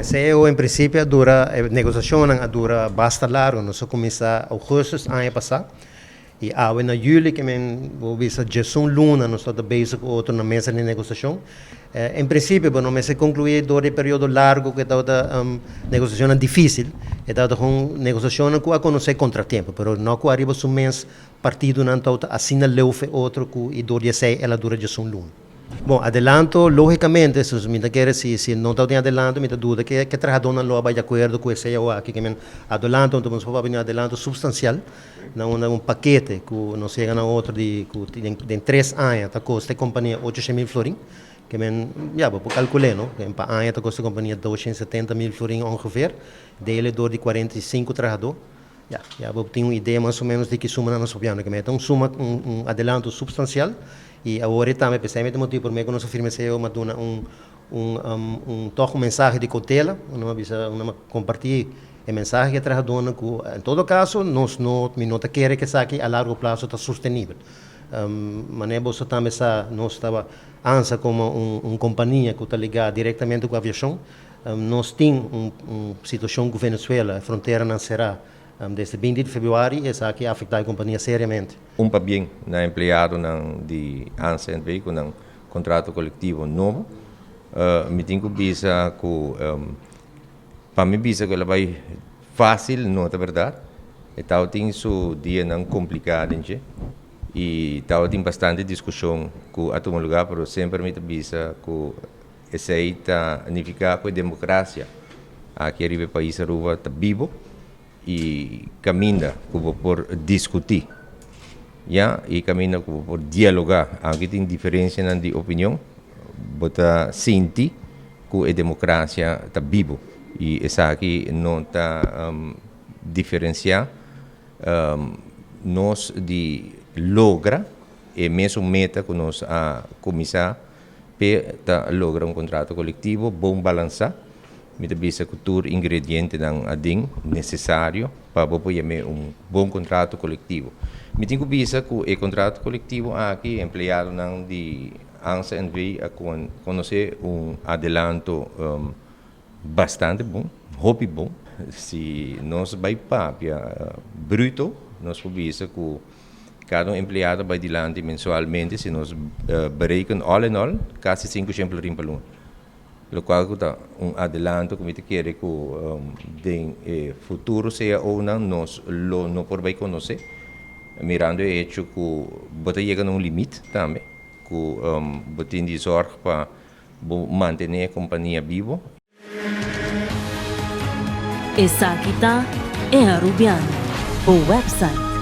CEO en prinsipio a dura, e negosiashonnan a dura basta largu. Nos a kuminsá ougùstùs aña pasá i awe na yüli ke men bo bisa djesun luna nos tabata bezig ku otro na mesa di negosiashon. En prinsipio bo no mester konkluí dor di e periodo largu ku e tabata negosiashonnan difísil. E tabata kon negosiashonnan ku a konosé kontratiempo, pero no ku ariba su mes partidonan tabata asina leu fe otro ku i dor di esei el a dura djesun luna. Bon, adelanto, lógicamente, su mi ta kere si si no tabatin adelanto mi ta duda ke ke trahadónan lo a bai di akuerdo ku esei awaki. Ke men adelanto anto nos por papia di un adelanto supstansial na unda un pakete ku nos yega na otro di ku den den tres aña ta kosta e kompania 800.000 florin. Ke men, ya, bo por kalkul'é, no? Ke pa aña ta kosta e kompania 270.000 florin ongeveer, dele dor di 45 trahadó. Ya, ya bo tin un idea mas o menos di ki sumanan nos papiando. Ke meta un suma, un un adelanto supstansial i awor e tambe p'esei meta motibu promé ku nos a firma esei a duna un un un tòg un mensahe di koutela, un a bisa un a kompartí e mensahe ku e trahadónan ku en todo kaso nos no mi no ta kere ku esaki a largo plaso ta sostenibel. Manera boso tambe sa nos taba ansa komo un un kompania ku ta ligá direktamente ku aviashon. Nos tin un situacion cu Venezuela, e fronteranan cera desde 20 di februari y esaki a afecta e compania seriamente. Un pabien na empleadonan di ANSA NV cu nan contrato colectivo nobo. Mi tin cu bisa cu pa mi bisa cu el a bay facil no ta berdad. E tabatin su dianan complica den dje y tabatin bastante discusion cu a tuma lugar pero semper mi ta bisa cu Esei ta nifiká ku e demokrasia aki ariba e pais Aruba ta bibo i kaminda ku bo por diskutí, ya, i kaminda ku bo por dialogá. Aunke tin diferensianan di opinion, bo ta sinti ku e demokrasia ta bibo i esaki no ta diferensiá nos di logra e mesun meta ku nos a kuminsá. P'e ta logra un kontrato kolektivo bon balansá. Mi ta bisa ku tur ingredientenan aden nesesario pa bo por yam'é un bon kontrato kolektivo. Mi tin ku bisa ku e kontrato kolektivo aki empleadonan di ANSA NV a konosé un adelanto bastante bon, hopi bon. Si nos bai papia bruto nos por bisa ku Kada un empleado bai dilanti mensualmente si nos bereken all in all kasi 500 florin pa luna. Lokual ku ta un adelanto ku mi ta kere ku den e futuro CAOnan nos lo no por bai konosé mirando e hecho ku bo ta yega na un limit tambe ku bo tin di zorg pa bo mantené e kompania bibo. Esaki ta E Arubiano, bo website.